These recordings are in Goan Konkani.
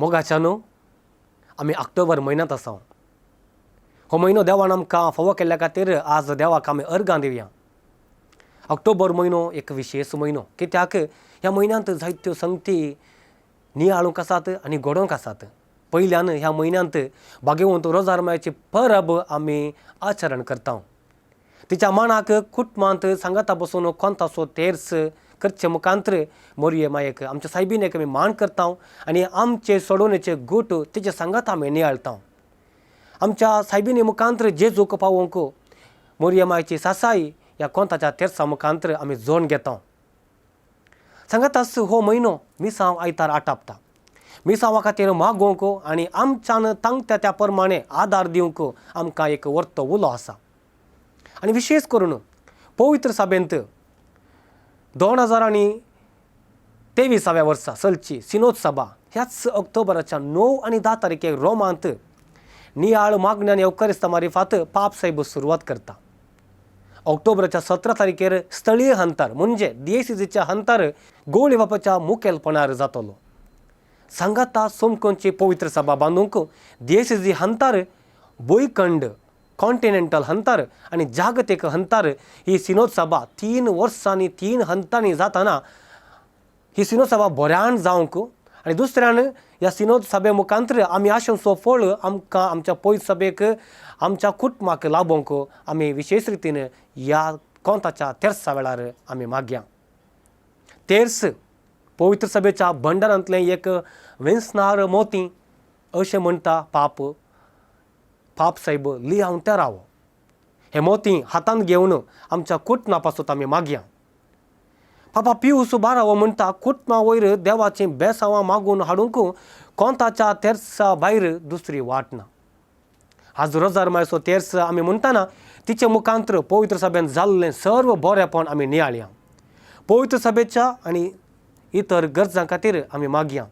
मोगाच्यानू, आमी ऑक्टोबर म्हयन्यांत आसा. हो म्हयनो देवान आमकां फावो केल्ल्या खातीर आज देवाक आमी अर्गां दिवया. ऑक्टोबर म्हयनो एक विशेश म्हयनो, कित्याक ह्या म्हयन्यांत जायत्यो संगती नियाळूंक आसात आनी घडोवंक आसात. पयल्यान ह्या म्हयन्यांत भाग्यवंत रोजार मायची परब आमी आचरण करता. तिच्या मानाक कुटुंबांत सांगाता बसून कोंताचो तेर्स करचे मुखांत्र मोरये मायेक आमच्या सायबिनेक आमी मान करता आनी आमचे सोडोवणेचे गूट तिचे सांगाता आमी नियाळता. आमच्या सायबिने मुखांत्र जेजूक पावोवंक मोरये मायची सासाय ह्या कोंताच्या तेर्सा मुखांत्र आमी जोड घेता. सांगाताच हो म्हयनो मिसांव आयतार आटापता. मिसांवा खातीर मागोवंक आनी आमच्यान तांकता त्या प्रमाणे आदार दिवंक आमकां एक वर्तो उलो आसा. आनी विशेश करून पवित्र सभेंत 2023व्या वर्सा चलची सिनोद सभा ह्याच ऑक्टोबराच्या 9 आनी 10 तारखेक रोमांत नियाळ मागण्या आनी एवकारिस्ता मारिफात पाप साहेब सुरवात करता. ऑक्टोबराच्या 17 तारखेर स्थळीय हंतार म्हणजे दियेसिजीच्या हंतार गोवळी बापाच्या मुखेलपणार जातलो. सांगाता सोमकोनची पवित्र सभा बांदूंक दियेसिजी हंतार बोयखंड कॉन्टिनेंटल हंतार आनी जागतीक हंतार ही सिनोद सभा 3 वर्सांनी 3 हंतांनी जाताना ही सिनोद सभा बऱ्यान जावंक आनी दुसऱ्यान ह्या सिनोद सभे मुखांत्र आमी आशेचो फळ आमकां आमच्या पयस सभेक आमच्या कुटुंबाक लाभोवंक आमी विशेश रितीन ह्या कोंताच्या तेर्सा वेळार आमी मागया. तेर्स पवित्र सभेच्या भंडारांतलें एक वेंसनार मोती अशें म्हणटा पाप पाप साहेब लियांव तेरावो. हे मोती हातांत घेवन आमच्या कुटुंबा पासून आमी मागया. पापा पियूस बारावो म्हणटा कुटुंबा वयर देवाचीं बेसांवां मागून हाडूंक कोंताच्या तेर्सा भायर दुसरी वाट ना. आज रोजार मायचो तेर्स आमी म्हणटाना तिचे मुखांत्र पवित्र सभेन जाल्लें सर्व बरेपण आमी नियाळया. पवित्र सभेच्या आनी इतर गरजां खातीर आमी मागया.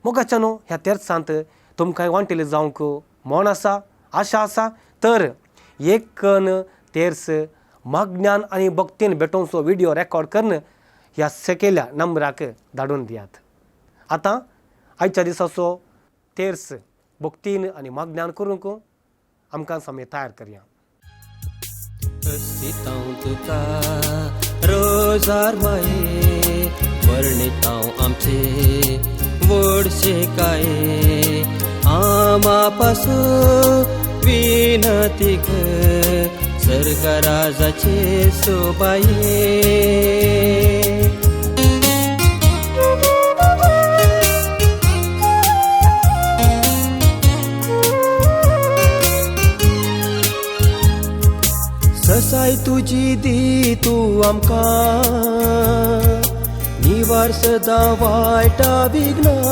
मोगाच्या न्हू ह्या तेर्सांत तुमकां वांटेली जावंक मन आसा, आशा आसा तर एकन तेर्स मागण्यान आनी भक्तीन भेटोवचो व्हिडियो रेकॉर्ड करून ह्या सकयल्या नंबराक धाडून दियात. आतां आयच्या दिसाचो तेर्स भक्तीन आनी मागण्यान करूंक आमकां आमी तयार करया. हसितांव तुका रोजार माये, वर्णितांव आमचे व्हडशे काये, आमा पासून विनती कर सर्गराजाचे सोबाये. ससाय तुजी दी तूं आमकां, निवार सदां वायटा विघ्नां,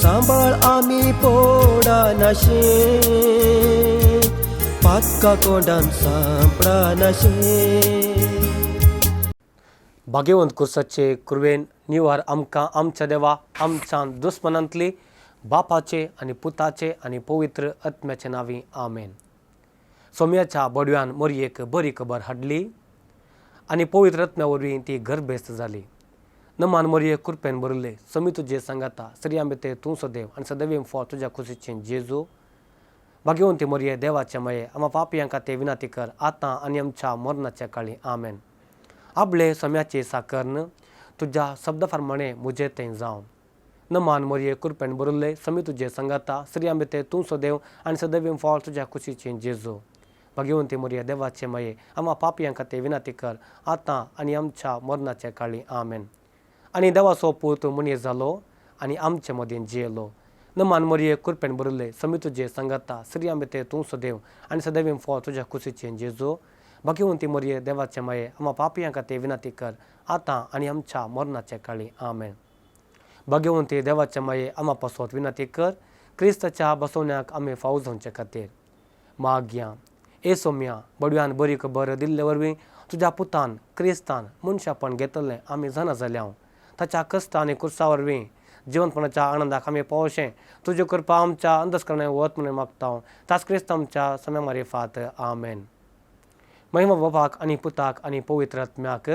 सांबाळ आमी पोडानाशे, पातका कोंडान सांपडानाशे. भाग्यवंत कुर्साचे कुरवेन निवार आमकां आमच्या देवा आमच्या दुस्मनांतली बापाचे आनी पुताचे आनी पवित्र आत्म्याचे नांवी आमेन. सोम्याच्या बडव्यान मोरयेक बरी खबर हाडली आनी पवित्र आत्म्या वरवीं ती गर्भेस्त जाली. नमान मोरये कुरपेन भरिल्ले समी तुजे सांगाता स्त्रियां भितर तूं सदैव आनी सदैव फळ तुज्या खुशीचें जेजू. भाग्यवंती मोरये देवाचे माये आमा पापयां खातीर विनंती कर आतां आनी आमच्या मरणाच्या काळी आमेन. आपले सम्याची साकर्न तुज्या शब्दा प्रमाणे म्हजें तें जावं. नमान मोरये कुरपेन भरिल्ले समी तुजे सांगाता स्त्रियां भितर तूं सदैव आनी सदैव फळ तुज्या खुशीचें जेजू. भाग्यवंती मोरये देवाचे माये आमा पापयां खातीर विनंती कर आतां आनी आमच्या मरणाच्या काळी आमेन. आनी देवाचो पूत मनीस जालो आनी आमचे मदीं जियेलो. नमान मोरये कुरपेन भरिल्ले समी तुजे सांगाता स्त्रियां भितर तूं सदैव आनी सदैव फळ तुज्या खुशीचें जेजू. भाग्यवंती मोरये देवाचे माये आमा पापयां खातीर विनंती कर आतां आनी आमच्या मरणाच्या काळी आमेन. भाग्यवंती देवाचे माये आमा पासत विनंती कर क्रिस्ताच्या बसवण्याक आमी फावो जावचे खातीर. मागया ए सोम्या बडव्यान बरी खबर दिल्ले वरवीं तुज्या पुतान क्रिस्तान मनशापण घेतलें आमी जाणा जाल्या. ताच्या कश्ट आनी कुर्सा वरवीं जिवनपणाच्या आनंदाक आमी पावशें तुज्यो कृपा आमच्या अंतस्करणान वत म्हणून मागता. ताच क्रिस्त आमच्या सम्या मारिफात आमेन. महिमा बापाक आनी पुताक आनी पवित्र आत्म्याक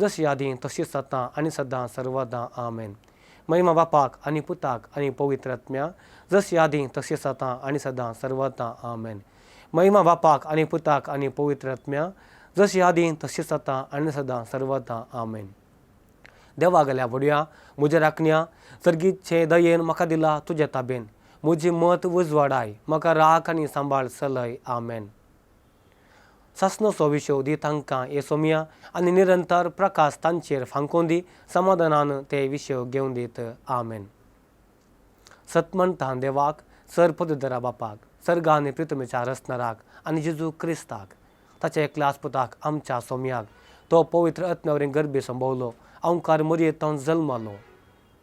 जशी आदी तशीच आतां आनी सदां सर्वदां आमेन. महिमा बापाक आनी पुताक आनी पवित्र आत्म्या, जशी आदीं तशीच आतां आनी सदां सर्वतां. आमेन. महिमा बापाक आनी पुताक आनी पवित्र आत्म्या, जशी आदीं तशीच आतां आनी सदां सर्वतां. आमेन. देवा गेल्या व्हडया म्हज्या राखण्या, सर्गीचे दयेन म्हाका दिला तुज्या ताबेन, म्हजी मत उजवाडाय, म्हाका राख आनी सांबाळ चलय. आमेन. सासणोसो विशो दी तांकां हे सोमया आनी निरंतर प्रकाश तांचेर फांकोवन दी, समाधानान ते विशय घेवन दीत. आमेन. सतमंतान देवाक, सर पदधरा बापाक, सर्गा आनी प्रितमेच्या रचणाराक आनी जेजू क्रिस्ताक, ताच्या एकल्या आस्पुताक आमच्या सोमयाक, तो पवित्र आत्म्या गर्भी संभवलो, अंकार मरयेत जल्मालो,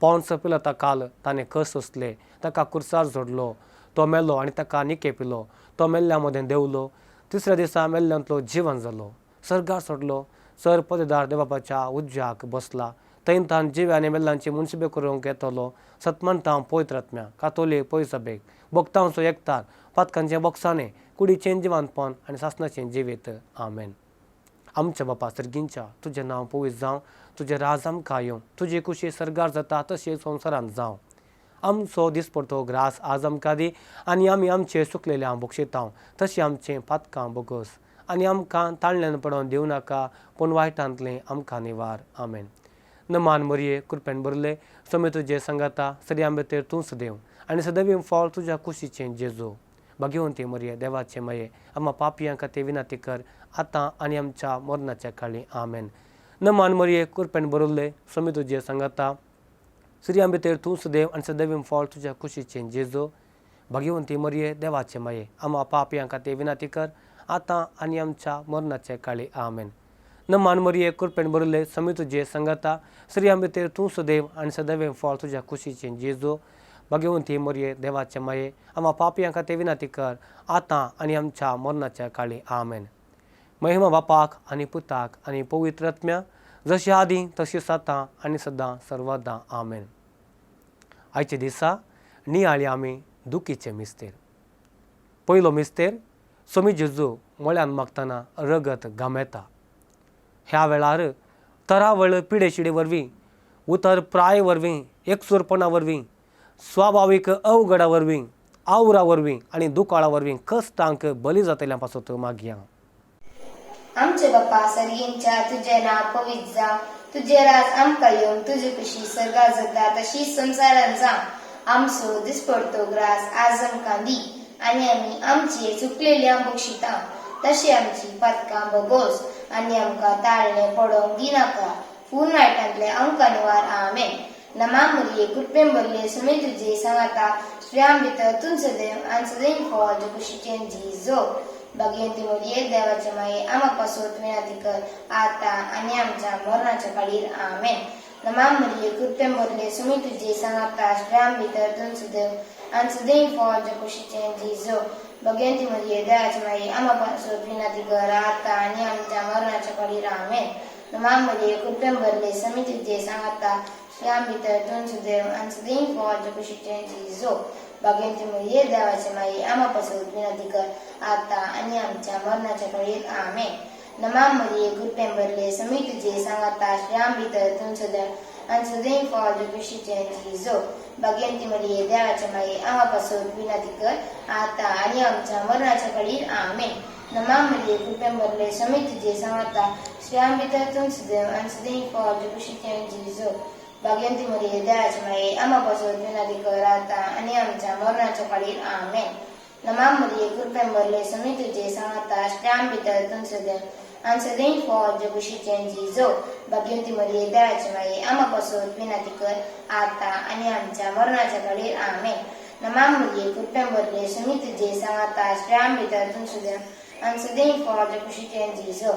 पोंस पिलता काल ताणें कस सोंसले, ताका कुर्सार जोडलो, तो मेलो आनी ताका निके पिलो, तो मेल्ल्या मदें देंवलो, तिसऱ्या दिसा मेल्ल्यांतलो जिवन जालो, सर्गार सोडलो, सर पदेदार देवबापाच्या उज्जाक बसला, थंय तान जिव्या आनी मेल्ल्यांची मुनसिबे करूंक येतलो. सतमंतां पवित्र आत्म्या कातोली पयसबेक भक्तांचो एकतार, पातकांचें बोगसाणें, कुडीचें जिवानपण आनी सासणाचें जिवीत. आमेन. आमच्या बापा सर्गींच्या, तुजें नांव पवित्र जावं, तुजें राज आमकां येवं, तुजी कुशी सर्गार जाता तशी संवसारांत जावं. आमचो दिसपडतो ग्रास आज आमकां दी आनी आमी आमचे सुकलेल्या बक्षितांव तशी आमचें पातकां बोगस आनी आमकां ताळल्यान पडोवन दिवं नाका, पूण वायटांतलें आमकां निवार. आमेन. नमान मरये, कृपेन भरले, सोमे तुजे सांगाता, सदयां भितर तूंच देव आनी सदैव फळ तुज्या कुशीचें जेजू. भाग्यवंती मरये, देवाचे माये, आमा पापयां खातीर विनंती कर आतां आनी आमच्या मरणाच्या काळी. आमेन. नमान मरये, कृपेन भरले, सोमे तुजे सांगाता, स्त्रियां भितर तूंच देव आनी सदैव फळ तुज्या कुशीचें जेजू. भाग्यवंती मरये, देवाचे माये, आमा पापयां खातीर विनंती कर आतां आनी आमच्या मरणाच्या काळी. आमेन. नमान मरये, कृपेन भरले, समी तुजे सांगाता, स्त्रियां भितर तूंच देव आनी सदैव फळ तुज्या कुशीचें जेजू. भाग्यवंती मरये, देवाचे माये, आमा पापयां खातीर विनंती कर आतां आनी आमच्या मरणाच्या काळी. आमेन. महिमा बापाक आनी पुताक आनी पवित्र आत्म्या, जशी आदीं तशी आतां आनी सदां सर्वदां. आमेन. आयच्या दिसा नियाळी आमी दुखीचे मिस्तेर. पयलो मिस्तेर, सोमी जेजू मळ्यान मागतना रगत घामेता. ह्या वेळार तरावळ पिडेशिडे वरवीं, उतर प्राय वरवीं, एकसूरपणा वरवीं, स्वाभावीक अवघडा वरवीं, आवरा वरवीं आनी दुकाळा वरवीं कश्टांक बली जातल्या पासत मागया. आमचे बापा सर्गींच्या, तुजें नांव पवित्र जावं, तुजें राज आमकां येवं, तुजी कुशी सर्गार जाता तशी संवसारांत जावं. आमचो दिसपडतो ग्रास आज आमकां दी आनी आमी आमचे चुकलेल्या बक्षिता तशी आमची पातकां बोगोस आनी आमकां ताळणें पडोवंक दिनाका, फून वायटांतलें आमकां निवार. आमेन. नमा मरये, कृपेन भरले, सुमी तुजे सांगाता, स्त्रियां भितर तूं सदैव आनी सदैव फळ तुज्या कुशीचें जिजो. भाग्यवंती मरये, देवाचे माये, आमा पासत विनंती कर आतां आनी आमच्या मरणाच्या काळीर. आमेन. नमा मरये, कृपेन भरले, सुमी तुजे सांगाता, स्त्रियां भितर तूं सदैव आनी सदैव फळ तुज्या कुशीचें जिजो. भाग्यवंती मरये, देवाचे माये, आमा पासत विनंती कर आतां आनी आमच्या मरणाच्या काळीर. आमेन. नमा मरये, कृपेन भरले, सुमी तुजे सांगाता, स्त्रियां भितर तूं सदैव आनी सदैव फळ तुज्या कुशीचें जिजो. भाग्यवंती मरये, देवाचे माये, आमा पासत विनंती कर आतां आनी आमच्या मरणाच्या काळीर. आमेन. नमा मरये, कृपेन भरले, सुमी तुजे सांगाता, स्त्रियां भितर तूं सदैव आनी सदैव फळ तुज्या कुशीचें जिजो. भाग्यवंती मरये, देवाचे माये, आमा पासत विनंती कर आतां आनी आमच्या मरणाच्या काळीर. आमेन. नमा मरये, कृपेन भरले, सुमी तुजे सांगाता, स्त्रियां भितर तूं सदैव आनी सदैव फळ तुज्या कुशीचें जिजो. भाग्यवंती मरये, देवाचे माये, आमा पासत विनंती कर आतां आनी आमच्या मरणाच्या काळीर. आमेन. नमा मरये, कृपेन भरले, सुमी तुजे सांगाता, स्त्रियां भितर तूं सदैव आनी सदैव फळ तुज्या कुशीचें जिजो. भाग्यवंती मरये, देवाचे माये, आमा पासत विनंती कर आतां आनी आमच्या मरणाच्या काळीर. आमेन. नमा मरये, कृपेन भरले, सुमी तुजे सांगाता, स्त्रियां भितर तूं सदैव आनी सदैव फळ तुज्या कुशीचें जिजो.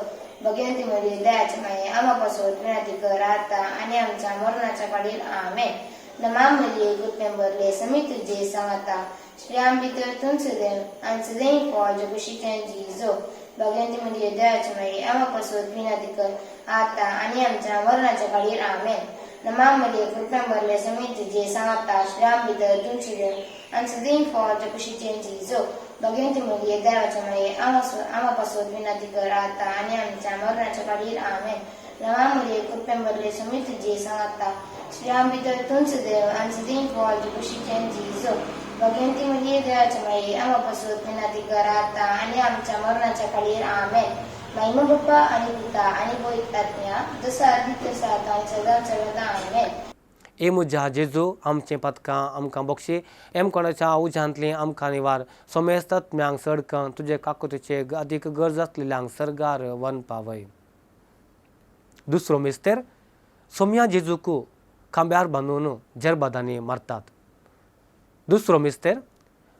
भगवंती मरिये, दयाचे माये, आम्हा पासत विनंती कर आता आणि आमच्या मरणाच्या काळीर. आमेन. नमा मरिये, कृपेन भरले, समी तुझे सांगाता, स्त्रियां भितर तूं सदैव आनी सदैव फळ तुज्या कुशीचें जिजो. भगवंती मरिये, दयाचे माये, आम्हा पासत विनंती कर आता आणि आमच्या मरणाच्या काळीर. आमेन. नमा मरिये, कृपेन भरले, समी तुझे सांगाता, स्त्रियां भितर तूं सदैव आनी सदैव फळ तुज्या कुशीचें जिजो. भगवंती मरिये, देवाच्या माये, आम्हा पासत विनंती कर आता आणि आमच्या मरणाच्या काळीर. आमेन. नमा मरिये, कृपेन भरले, समी तुझे सांगाता, स्त्रियां भितर तूंच देव आनी सदीं फळ तुजे कुशीचें जेजू. भगवंती मरिये देवाच्या माये, आमा पासून विनंती कर आतां आनी आमच्या मरणाच्या काळीर. आमेन. महिमा बाप्पा आनी पुता आनी पवित्र आत्म्या, जसो आदी तसो आतां आनी सदां सर्वदा. आमेन. ए म्हज्या जेजू, आमचें पदकां आमकां बक्षी, एम कोणाच्या उज्यांतलीं आमकां निवार, सोमेस्त आत्म्यांक सडकन तुजे काकुतीचे अदीक गरज आसलेल्यांक सर्गार वन पावय. दुसरो मिस्तेर, सोम्या जेजूक खांब्यार बांदून जेरबादांनी मारतात. दुसरो मिस्तेर,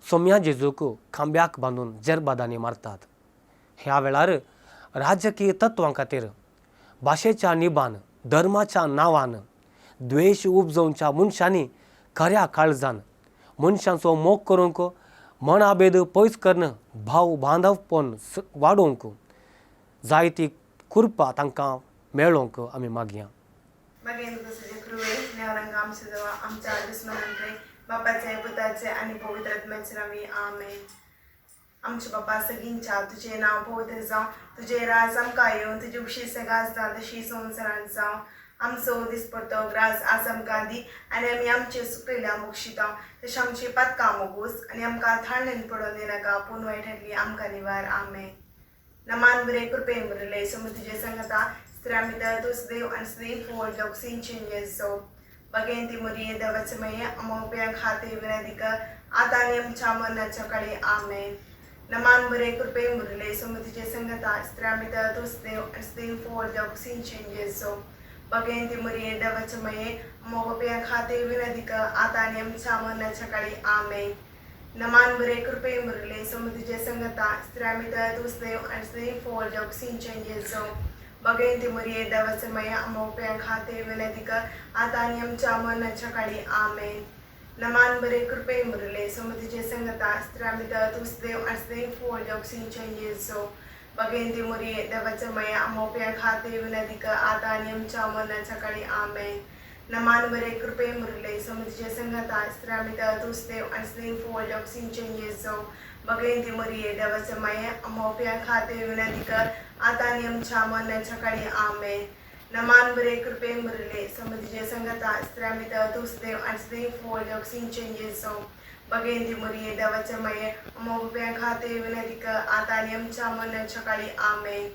सोम्या जेजूक खांब्याक बांदून जेरबादांनी मारतात. ह्या वेळार राजकीय तत्वां खातीर भाशेच्या निबान, धर्माच्या नांवान द्वेश उपजोवच्या मनशांनी खऱ्या काळजान मनशांचो मोग करूंक, मनाभेद पयस करून भाव बांदवपण वाडोवंक जायती कृपा तांकां मेळोवंक आमी मागया. मागीर तुझे कृवे ज्ञानांक आमचे देवा, आमच्या दुस्मनांकडे बापाचे, पुताचे आनी पवित्र आत्म्याचे नांवी. आमेन. आमचे बापा सगळींच्या, तुजें नांव पवित्र जावं, तुजें राज आमकां येवं, तुजी उशी सगळ्या जावं तशी संवसारांत जावं. आमचो दिसपडतो ग्रास आज आमकां दी आनी आमी आमचे सुकलेल्या मोक्षिता तशें आमची पातकां मोगूस आनी आमकां थाळणेन पडोवन दिनाका, पूण वायटांतली आमकां निवार. आमेन. नमान बरे, कृपेन भरले, समज तुजे संगता, स्त्रियां भितर तूं सदैव आनी सदैव फळ लोकसिंचन जेजो. बगेन मुरये देवाचे मये, अमोप्या खातीर विनंती कर आतां आनी आमच्या मरणाच्या काळी. आमेन. नमान बरे, कृपेन भरले, समज तुजे संगता, स्त्रियां भितर तूं सदैव आनी सदैव फळ लोकसिंचन जेजो. बगेन मुरये देवाचे मये, अमोप्या खातीर विनंती कर आतां आनी आमच्या मरणाच्या काळी. आमेन. नमान बरे, कृपेन भरले, समज तुजे संगता, स्त्रियां भितर तूं सदैव आनी सदैव फळ लोकसिंचन जेजो. बगेन मुरये देवाचे मये, अमोप्या खातीर विनंती कर आतां आनी आमच्या मरणाच्या काळी. आमेन. नमान बरे, कृपेन भरले, समज तुजे संगता, स्त्रियां भितर तूं सदैव आनी सदैव फळ लोकसिंचन जेजो. बगेन मुरये देवाचे मये, अमोप्या खातीर विनंती कर आतां आनी आमच्या मरणाच्या काळी. आमेन. नमान बरे, कृपेन भरले, समज तुजे संगता, स्त्रियां भितर तूं सदैव आनी सदैव फळ लोकसिंचन जेजो. बगेन मुरये देवाचे मये, अमोप्या खातीर विनंती कर आतां आनी आमच्या मरणाच्या काळी. आमेन. नमान बरे, कृपेन भरले, समज तुजे संगता, स्त्रियां भितर तूं सदैव आनी सदैव फळ लोकसिंचन जेजो. बगेन मुरये देवाचे मये, अमोप्या खातीर विनंती कर आतां आनी आमच्या मरणाच्या काळी. आमेन.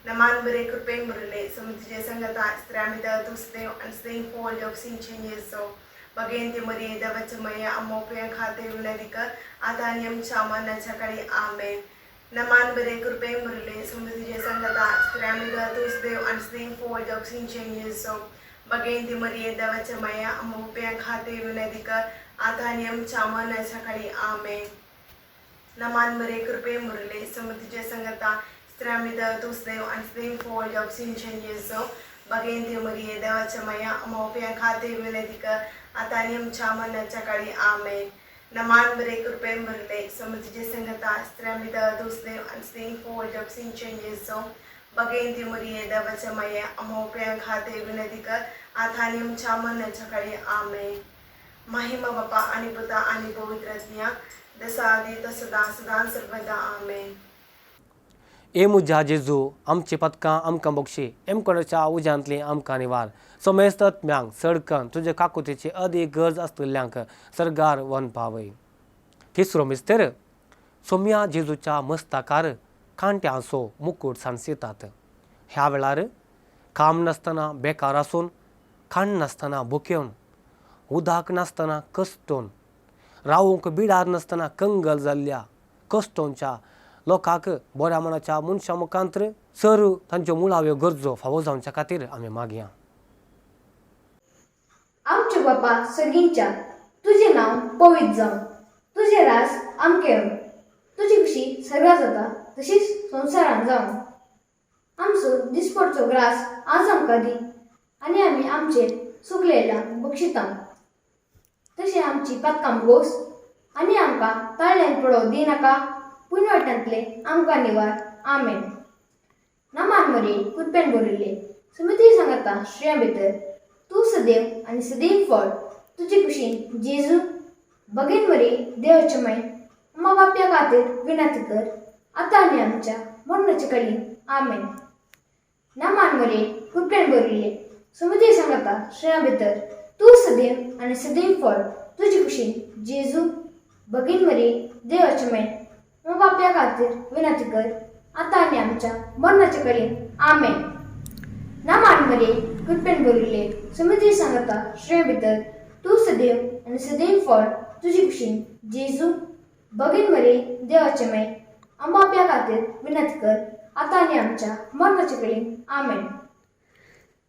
नमान बरे, कृपेन भरले, समज तुजे संगता, स्त्रियां भितर तूं सदैव आनी सदैव फळ लोकसिंचन जेजो. बगेन मुरये देवाचे मये, अमोप्या खातीर विनंती कर आतां आनी आमच्या मरणाच्या काळी. आमेन. नमान बरे, कृपेन भरले, समज तुजे संगता, स्त्रियां भितर तूं सदैव आनी सदैव फळ लोकसिंचन जेजो. बगेन मुरये देवाचे मये, अमोप्या खातीर विनंती कर आतां आनी आमच्या मरणाच्या काळी. आमेन. नमान बरे, कृपेन भरले, समज तुजे संगता, स्त्रियां भितर तूं सदैव आनी सदैव फळ लोकसिंचन जेजो. बगेन मुरये देवाच्या मया, अमोप्या खातीर विनंती कर आतां आनी आमच्या मरणाच्या काळी. आमेन. नमान बरे, कृपेन भरले, समज तुजे संगता, स्त्रियां भितर तूं सदैव आनी सदैव फळ लोकसिंचन जेजो. बगेन मुरये देवाच्या मये, अमोप्या खातीर विनंती कर आतां आनी आमच्या मरणाच्या काळी. आमेन. महिमा बापा आनी पुता आनी पवित्र आत्म्या, जसा आदी तसो सदां सर्वदा. आमेन. ए म्हज्या जेजू, आमची पदकां आमकां बक्षी, एम कोणाच्या उज्यांतलीं आमकां निवार, समेस्त आत्म्यांक सडकन तुजे काकुतीची अदीक गरज आसतल्यांक सर्गार वन पावय. तिसरो मिस्तेर, सोम्या जेजूच्या मस्ताकार कांट्यांचो मुकूट सांडसितात. ह्या वेळार काम नासतना बेकार आसून, खाण नासतना भुकेवन, उदक नासतना कश्टोवन, रावूंक बिडार नासतना कंगल जाल्ल्या कश्टोंच्या लोकांक बऱ्या मनाच्या मनशां मुखांत सर तांच्यो मुळाव्यो गरजो फावो जावच्या खातीर आमी मागया. आमचे बापा सर्गींच्या, तुजें नांव पवित्र जावं, तुजें राज आमकां येवं, तुजी खुशी सर्गा जाता तशीच संवसारांत जावं. आमचो दिसपडचो ग्रास आज आमकां दी आनी आमी आमचे सुकलेल्या बक्षिता तशें आमची पातकां गोस आनी आमकां ताळ्यान पडो दिनाका, पूण वाट्यांतले आमकां निवार. आमेन. नामान मरे, कृपेन भरिल्ले, समिती सांगता, श्रेया भितर तूं सदैव आनी सदैव फळ तुजे कुशीन जेजू. बगेन मरे देवाचे माय, अम्मा बापया खातीर विनंती कर आतां आनी आमच्या मरणाच्या काळी. आमेन. नामान मरे, कृपेन भरिल्ले, समिती सांगता, श्रेया भितर तूं सदैव आनी सदैव फळ तुजे कुशीन जेजू. भगीन मरे देवाचे माय आमच्या बापया खातीर विनंती कर आतां आनी आमच्या मरणाचे कडेन. आमेन. ना मान मरे कृपेन भरिल्ले, समुद्री सांगता श्रेय भितर तूं सदैव आनी सदैव फळ तुजे कुशीन जेजू. भगीन मरे देवाचे माय आमच्या बापया खातीर विनंती कर आतां आनी आमच्या मरणाचे कडेन. आमेन.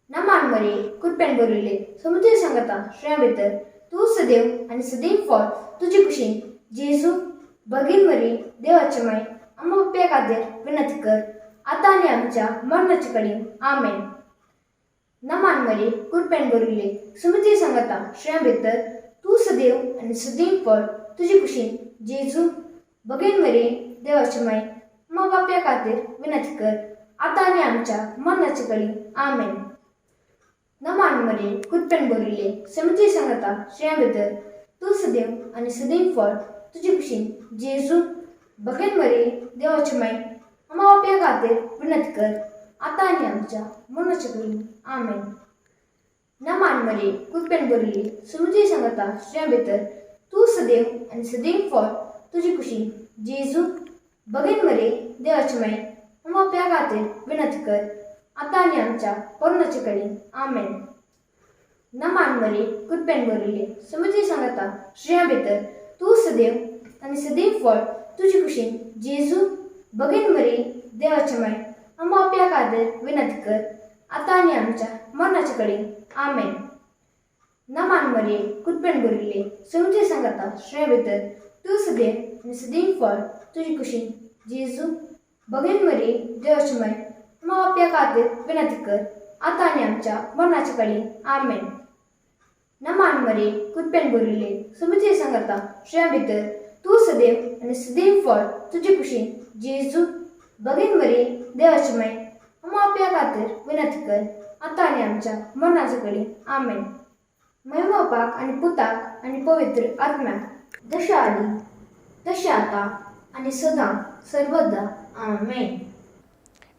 ना मान मरे कृपेन भरिल्ले, समुद्री सांगता श्रेय भितर तूं सदैव आनी सदैव फळ तुजे कुशीन जेजू. भगीन मरे देवाचे माय आमच्या बापया खातीर विनंती कर आतां आनी आमच्या मरणाचे कडेन. आमेन. ना मान मरे कृपेन भरिल्ले, समुद्री सांगता श्रेय भितर तूं सदैव आनी सदैव फळ तुजे कुशीन जेजू. भगीन मरे देवाचे माय आमच्या बापया खातीर विनंती कर आतां आनी आमच्या मरणाचे कडेन. आमेन. ना मान मरे कृपेन भरिल्ले, समुद्री सांगता श्रेय भितर तूं सदैव आनी सदैव फळ तुजे कुशीन जेजू. भगीन मरे देवाचे माय आमच्या बापया खातीर विनंती कर आतां आनी आमच्या मरणाचे कडेन. आमेन. ना मान मरे कृपेन भरिल्ले, समुद्री सांगता श्रेय भितर तूं सदैव आनी सदैव फळ तुजे कुशीन जेजू. भगीन मरे देवाचे माय आमच्या बापया खातीर विनंती कर आतां आनी आमच्या मरणाचे कडेन. आमेन. ना मान मरे कृपेन भरिल्ले, समुद्री सांगता श्रेय भितर तूं सदैव आनी सदैव फळ तुजे कुशीन जेजू. भगीन मरे देवाचे माय आमच्या बापया खातीर विनंती कर आतां आनी आमच्या मरणाचे कडेन. आमेन. ना मान मरे कृपेन भरिल्ले, समुद्री सांगता श्रेय भितर तूं सदैव आनी सदैव फळ तुजे कुशीन जेजू. भगीन मरे देवाचे माय आमच्या बापया खातीर विनंती कर आतां आनी आमच्या मरणाचे कडेन. आमेन. ना मान मरे कृपेन भरिल्ले, समुद्री सांगता श्रेय भितर तूं सदैव आनी सदैव फळ तुजे कुशीन जेजू. भगीन मरे देवाचे माय आमच्या बापया खातीर विनंती कर आतां आनी आमच्या मरणाचे कडेन. आमेन. महिमा बापाक आनी पुताक आनी पवित्र आत्म्याक, जशें आदी तशें आतां आनी सदां सर्वदा. आमेन.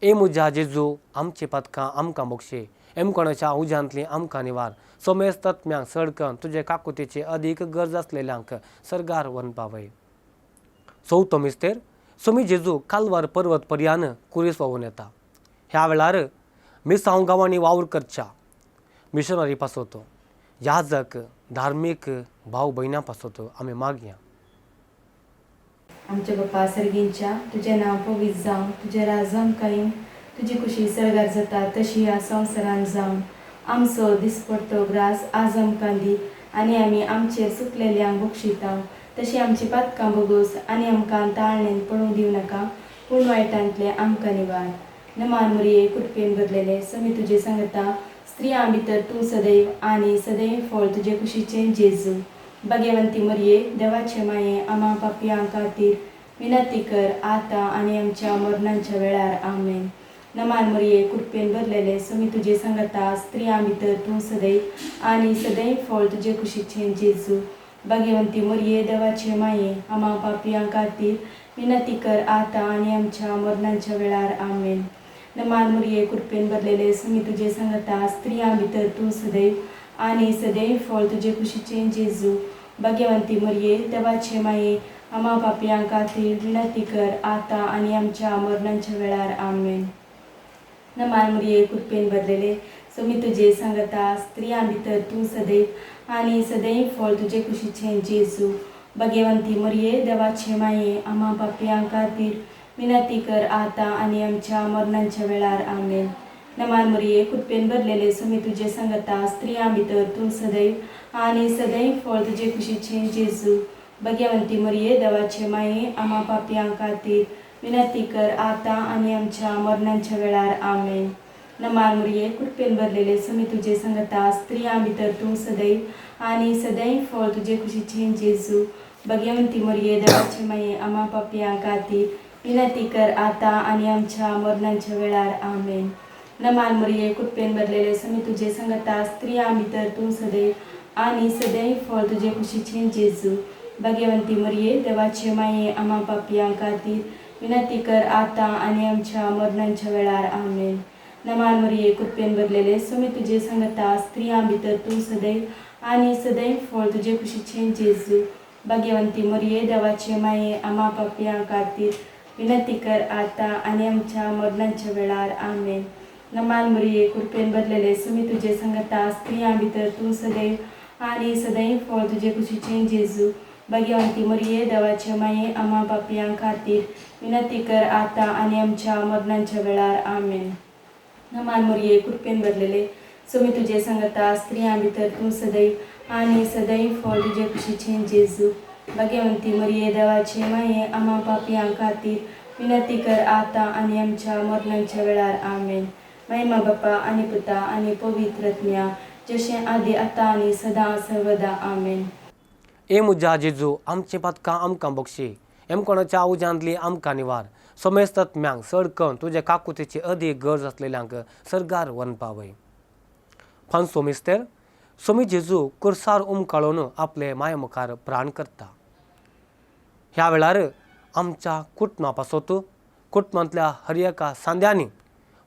ए म्हज्या जेजू, आमची पातकां आमकां बक्षी, एमकोणाच्या उज्यांतली आमकां निवार, सोमेस तत्म्यांक सडकन तुजे काकुतीची अदीक गरज आसलेल्यांक सर्गार व्हरून पावय. चवथो मिस्तेर, सोमी जेजू कालवार पर्वत पर्यान कुरीस व्हांवून येता. ह्या वेळार मिसांव गांवांनी वावर करच्या मिशनरी पासत, याजक, धार्मीक भाव भयणां पासत आमी मागया. आमच्या बापा सर्गींच्या, तुजें नांव पवित्र जावं, तुजें राज आमकां येवं, तुजी खुशी सर्गार जाता तशी ह्या संवसारान जावं. आमचो दिसपडतो ग्रास आज आमकां दी आनी आमी आमचेर चुकलेल्यांक बक्षिता तशी आमची पातकां भोगोस आनी आमकां ताळणेन पडूंक दिवं नाका, पूण वायटांतलें आमकां निवार. नमान मरिये, कृपेन भरलेले, समी तुजे सांगता, स्त्रियां भितर तूं सदैव आनी सदैव फळ तुजे कुशीचें जेजू. भाग्यवंती मरिये, देवाचे माये, आमा पापयां खातीर विनंती कर आतां आनी आमच्या मरणाच्या वेळार. आमेन. नमान मरिये, कृपेन भरलेले, समी तुजे सांगता, स्त्रियां भितर तूं सदैव आनी सदैव फळ तुजे कुशीचें जेजू. भाग्यवंती मरिये, देवाचे माये, आमा पापयां खातीर विनंती कर आतां आनी आमच्या मरणाच्या वेळार. आमेन. नमान मरिये, कृपेन भरलेले, समी तुजे सांगता, स्त्रियां भितर तूं सदैव आनी सदैव फळ तुजे कुशीचें जेजू. भाग्यवंती मरिये, देवाचे माये, आमा पापयां खातीर विनंती कर आतां आनी आमच्या मरणाच्या वेळार. आमेन. नमान मरिये, कृपेन भरलेले, समी तुजे सांगता, स्त्रियां भितर तूं सदैव आनी सदैव फळ तुजे कुशीचें जेजू. भाग्यवंती मरिये, देवाचे माये, आमा पापयां खातीर विनंती कर आतां आनी आमच्या मरणाच्या वेळार. आमेन. नमान मरिये, कृपेन भरलेले, समी तुजे सांगता, स्त्रियां भितर तूं सदैव आनी सदैव फळ तुजे कुशीचें जेजू. भाग्यवंती मरिये, देवाचे माये, आमा पापयां खातीर विनंती कर आतां आनी आमच्या मरणाच्या वेळार. आमेन. नमान मरिये, कृपेन भरलेले, समी तुजे सांगता, स्त्रियां भितर तूं सदैव आनी सदैव फळ तुजे कुशीचें जेजू. भाग्यवंती मरिये, देवाचे माये, आमा पापयां खातीर विनंती कर आतां आनी आमच्या मरणाच्या वेळार. आमेन. नमान मरिये, कृपेन भरलेले, समी तुजे सांगता, स्त्रियां भितर तूं सदैव आनी सदैव फळ तुजे कुशीचें जेजू. भाग्यवंती मरिये, देवाचे माये, आमा पापयां खातीर विनंती कर आतां आनी आमच्या मरणाच्या वेळार. आमेन. नमान मरिये, कृपेन भरलेले, समी तुजे सांगता, स्त्रियां भितर तूं सदैव आनी सदैव फळ तुजे कुशीचें जेजू. भाग्यवंती मरिये देवाचे माये आमा पापयां खातीर विनंती कर आतां आनी आमच्या मरणाच्या वेळार. आमेन. नमान मरिये कृपेन भरलेले सुमी तुजे संगता स्त्रियां भितर तूं सदैव आनी सदैव फळ तुजे कुशीचें जेजू. भाग्यवंती मरिये देवाचे माये आमा पापयां खातीर विनंती कर आतां आनी आमच्या मरणाच्या वेळार. आमेन. नमान मरिये कृपेन भरलेले सुमी तुजे संगता स्त्रियां भितर तूं सदैव आनी सदैव फळ तुजे कुशीचें जेजू. भाग्यवंती मरिये देवाचे माये आमा पापयां खातीर विनंती कर आतां आनी आमच्या मरणाच्या वेळार. आमेन. महिमा बाप्पा आनी पुता आनी पवित्र आत्म्या जशें आदी आतां आनी सदां सर्वदा. आमेन. ए म्हज्या जेजू आमचीं पातकां आमकां बक्षी हेमकोणाच्या उज्यांतली आमकां निवार समेस्त आत्म्यांक चड करून तुजे काकुतीची अदीक गरज आसलेल्यांक सर्गार व्हरून पावय. फांसो मिस्तेर सोमी जेजू कुर्सार उमकाळून आपले माये मुखार प्राण करता. ह्या वेळार आमच्या कुटुंबा पासत कुटुंबांतल्या हर एका सांद्यांनी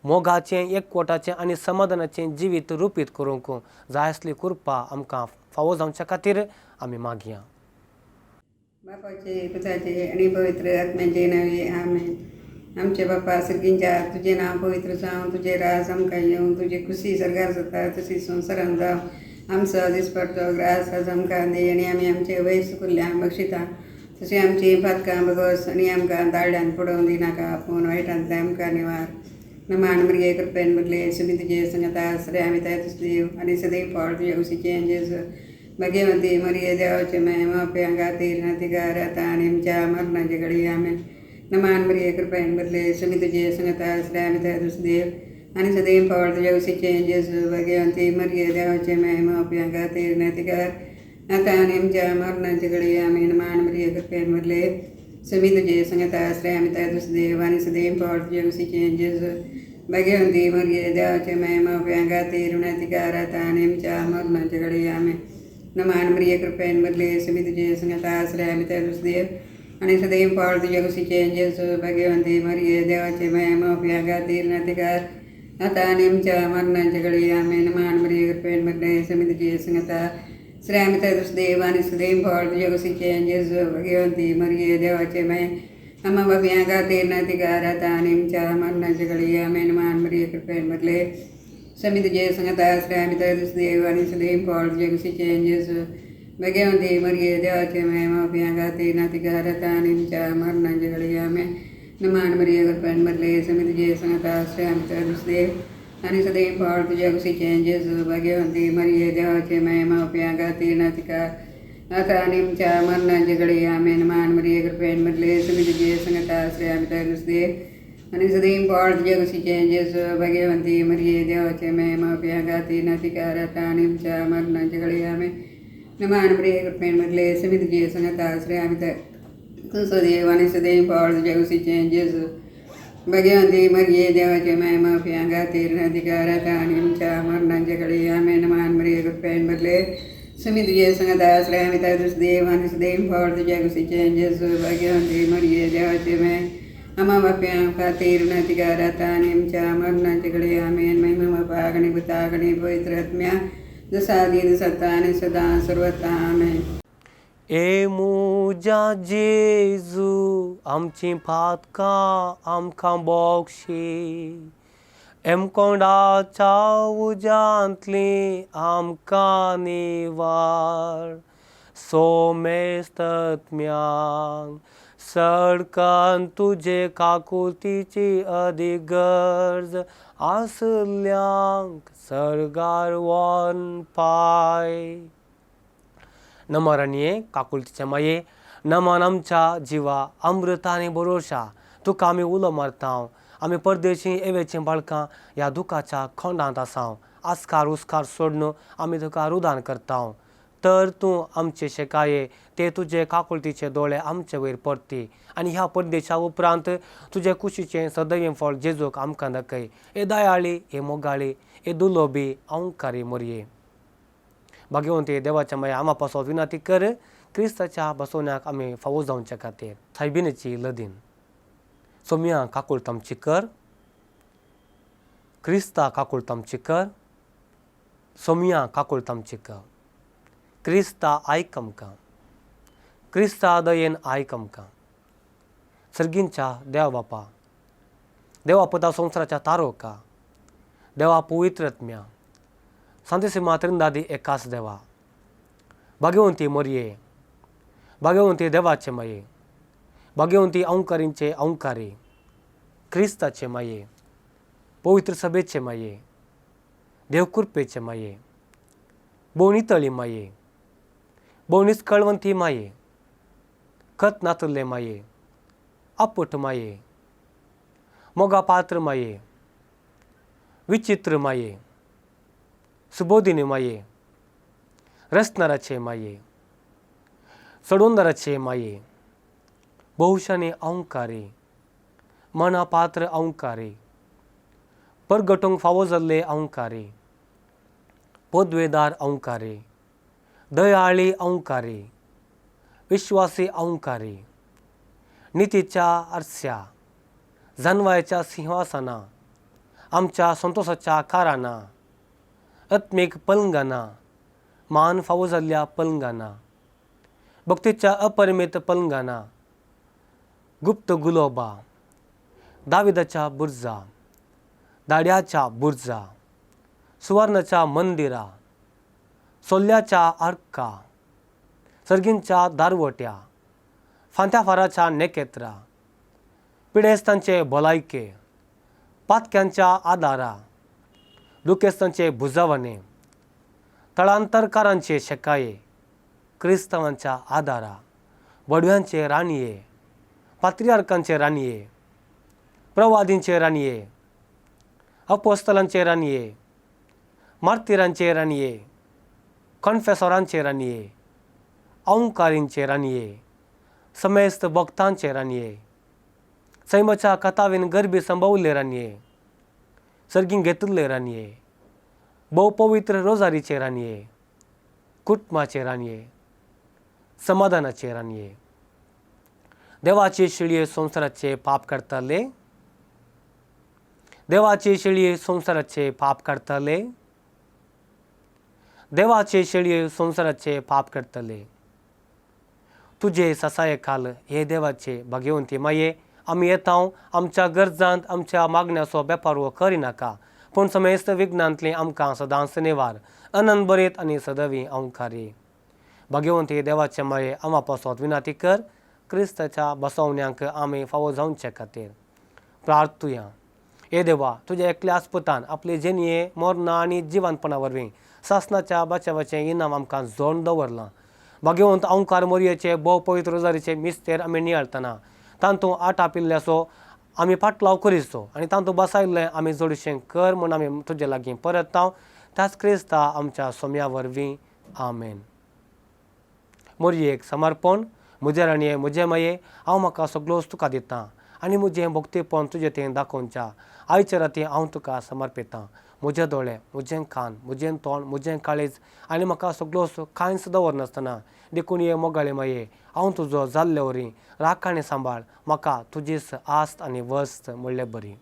मोगाचें एकवटाचें आनी समाधानाचें जिवीत रुपीत करूंक जाय आसली कृपा आमकां फावो जावच्या खातीर आमी मागया. बापाचे पुताचे आनी पवित्र आत्म्याचे नावे. आमेन. आमचे बापा सर्गींच्या तुजें नांव पवित्र जावं, तुजें राज आमकां येवं, तुजी खुशी सर्गार जाता तशी संवसारान जावं. आमचो दिसपडतो ग्रास आज आमकां दी आनी आमी आमचे वयर सुकुल्ल्या बक्षिता तशी आमची पातकां बगस आनी आमकां दाळ्यान पडोवन दिनाका पूण वायटांतलें आमकां निवार. नमान मरिये कृपेन भरले सुमी तुजे संगता सगळे आमी तयार देव आनी सदैव फळ तुजे कुशीचें जेजू. भाग्यवंती मरिये देवाचे माय माप्यां खातीर नातिकार आतां आनी आमच्या मरणाचे घडी. आमेन. नमान मरिये कृपेन भरले सुमी तुजे संगता सगळे आमी तयार देव आनी सदैव फळ तुज्या कुशीचें जेजू. भाग्यवंती मरिये देवाचे माय माप्यां खातीर नातिकार आतां आनी आमच्या मरणाचे घडी. आमेन. नमान मरिये कृपेन भरले सुमी तुजे संगता सगळे आमी तयार देव आनी सदैव फळ तुज्या कुशीचें जेजू. भाग्यवंती मरिये देवाचे माय माप्यां खातीर नातिकार आतां आनी आमच्या मरणाचे घडी. आमेन. नमान मरिये कृपेन भरले सुमी तुजे संगता सगळे आमी तयार देव आनी सदैव फळ तुज्या कुशीचें जेजू. भाग्यवंती मरिये देवाचे माय माप्यां खातीर नातिकार आतां आनी आमच्या मरणाचे घडी. आमेन. नमान मरिये कृपेन भरले सुमी तुजे संगता सगळे आमी तयार देव आनी सदैव फळ तुज्या कुशीचें जेजू. भाग्यवंती मरिये देवाचे माय आमा बाबयां खातीर नातिकार आतां आनी आमच्या मरणाचे घडी. आमेन. नमान मरिये कृपेन भरले समी तुजे संगता सगळे आमी तयार देव आनी सदैव फळ तुज्या कुशीचें जेजू. भाग्यवंती मरिये देवाचे माय माप्यां खातीर नातिकार आतां आनी आमच्या मरणाचे घडी. आमेन. नमान मरिये कृपेन भरले समी तुजे संगता सगळे आमी तयार देव आनी सदैव फळ तुज्या कुशीचें जेजू. भाग्यवंती मरिये देवाचे माय माप्यां खातीर नातिकार आतां आनी आमच्या मरणाचे घडी. आमेन. नमान मरिये कृपेन भरले समी तुजे संगता सगळे आमी तयार देव आनी सदैव फळ तुज्या कुशीचें जेजू. भाग्यवंती मरिये देवाचे माय माप्यां खातीर नातिकार आतां आनी आमच्या मरणाचे घडी. आमेन. नमान मरिये कृपेन भरले समी तुजे संगता सगळे आमी तयार देव आनी सदैव फळ तुज्या कुशीचें जेजू. भाग्यवंती मरिये देवाचे माय माप्यां खातीर नातिकार आतां आनी आमच्या मरणाचे घडी. आमेन. नमान मरिये कृपेन भरले सुमी तुजे संगता सगळे आमी तयार देव आनी सदैव फळ तुज्या कुशीचें जेजू. भाग्यवंती मरिये देवाचे माय आमा बाप्यां खातीर नातिकार आतां आनी आमच्या मरणाचे घडी. आमेन. महिमा बापाक आनी पुताक आनी पवित्र आत्म्या जसा आदी सत्ता आनी सदां सर्वता. आमेन. ए म्हज्या जेजू आमचीं पातकां आमकां बक्षी हेमकोंडाच्या उज्यांतली आमकां निवार सोमेस्त आत्म्यांक सडकन तुजे काकुतीची अदीक गरज आसल्यांक सर्गार व्हरून पाय. नमरणये काकुळतीचे माये नमन आमच्या जिवा अमृता आनी भरोशा तुका आमी उलो मारता. आमी परदेशी एवेचीं बाळकां ह्या दुखाच्या खोंडांत आसा. आस्कार उस्कार सोडून आमी तुका रुदान करता. तर तूं आमचे शेकाये ते तुजे काकुळतीचे दोळे आमचे वयर परती आनी ह्या परदेशा उपरांत तुजे कुशीचें सदैव फळ जेजूक आमकां दाखय. हे दयाळी हे मोगाळी हे दुलोबी अंकारी मोरये. भाग्यवंती देवाच्या माया आमा पासत विनंती कर क्रिस्ताच्या बसवण्याक आमी फावो जावच्या खातीर. सायबिणीची लदीन सोमया काकुळत आमची कर क्रिस्ता काकुळत आमची कर सोमया काकुळत आमची कर. क्रिस्ता आयक आमकां, क्रिस्ता दयेन आयक आमकां. सर्गींच्या देवा बापा, देवा पुता संवसाराच्या तारोका, देवा पवित्र आत्म्या, सांतिसिमा त्रिंदादी एकाच देवा, भाग्यवंती मोरये, भाग्यवंती देवाचे माये, भाग्यवंती अंकारींचे अंकारी, क्रिस्ताचे माये, पवित्र सभेचे माये, देवकृपेचे माये, भोव नितळी माये, भोव निस्कळवंती माये, खत नातुल्ले माये, आपुट माये, मोगा पात्र माये, विचित्र माये, सुबोधिनी माये, रसनाराचे माये, चडोंदराचे माये, बहुशाने अंकारी, मना पात्र अंकारी, परगटूंक फावो जाल्ले अंकारी, पदवेदार अंकारी, दयाळी अंकारी, विश्वासी अंकारी, नितीच्या आरस्या, जानवायच्या सिंहासना, आमच्या संतोषाच्या कारणां, आत्मीक पलंगाना, मान फावो जाल्ल्या पलंगाना, भक्तीच्या अपरिमित पलंगाना, गुप्त गुलोबा, दाविदाच्या बुर्जा, दाड्याच्या बुर्जा, सुवर्णाच्या मंदिरा, सोल्ल्याच्या आर्का, सर्गींच्या दारवट्या, फांत्याफाराच्या नेकेत्रा, पिडेस्तांचे भलायके, पातक्यांच्या आदारा, दुखेस्तांचे भुजावणे, तळांतरकारांचे शेकाये, क्रिस्तांवांच्या आदारा, वडव्यांचे राणये, पात्रियार्कांचे राणये, प्रवादींचे राणये, अपोस्तलांचे राणये, मार्तिरांचे राणये, कॉन्फेसोरांचे राणये, अंकारींचे राणये, समेस्त भक्तांचे राणये, सैमाच्या कथावीन गरबी संभवल्ले राणये, सर्गीं घेतिल्ले राणये, भोव पवित्र रोजारीचे राणये, कुटुंबाचे राणये, समाधानाचे राणये, देवाचे शिळये संवसाराचे पाप काडटाले, देवाचे शेळये संवसाराचे पाप काडटाले, देवाचे शेळये संवसाराचे पाप काडटले. तुजे ससाये खाल हे देवाचे भाग्यवंती माये, आमी येता आमच्या गरजांत आमच्या मागण्याचो बेपार करिनाका, पूण समेस्त विघ्नांतली आमकां सदांच निवार, अनंत बरीत आनी सदवी अंकारी. भाग्यवंती देवाचे माये, आमा पासत विनाती कर, क्रिस्ताच्या बसवण्यांक आमी फावो जावचे खातीर. प्रार्थुया. हे देवा, तुज्या एकल्या आस्पतान आपले जेनये मोरना आनी जिवानपणा वरवीं सासनाच्या बाचावाचें इनाम आमकां जोडून दवरलां. भाग्यवंत अंकार मोरयेचे भोव पवित्र रोजारीचे मिस्तेर आमी नियाळतना तांतूं आटा पिल्ल्याचो आमी फाटलाव करीचो आनी तांतूं बसायल्लें आमी जोडशें कर म्हूण आमी तुजे लागीं परत त्याच क्रिस्ता आमच्या सोम्या वरवीं, आमेन. मोरयेक समर्पण. म्हजे राणये, म्हजे माये, हांव म्हाका सगळोच तुका दितां आनी म्हजें भक्तीपण तुजें तें दाखोवच्या आयच्या राती हांव तुका समर्पितां. म्हजे दोळे, म्हजें कान, म्हजें तोंड, म्हजें काळीज आनी म्हाका सगळोच कांयच दवरनासतना. देखून हे मोगाळे माये, हांव तुजो जाल्ले वरी राख आनी सांबाळ म्हाका तुजीच आस्त आनी वस्त म्हणले बरी.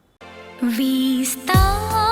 विस्तार.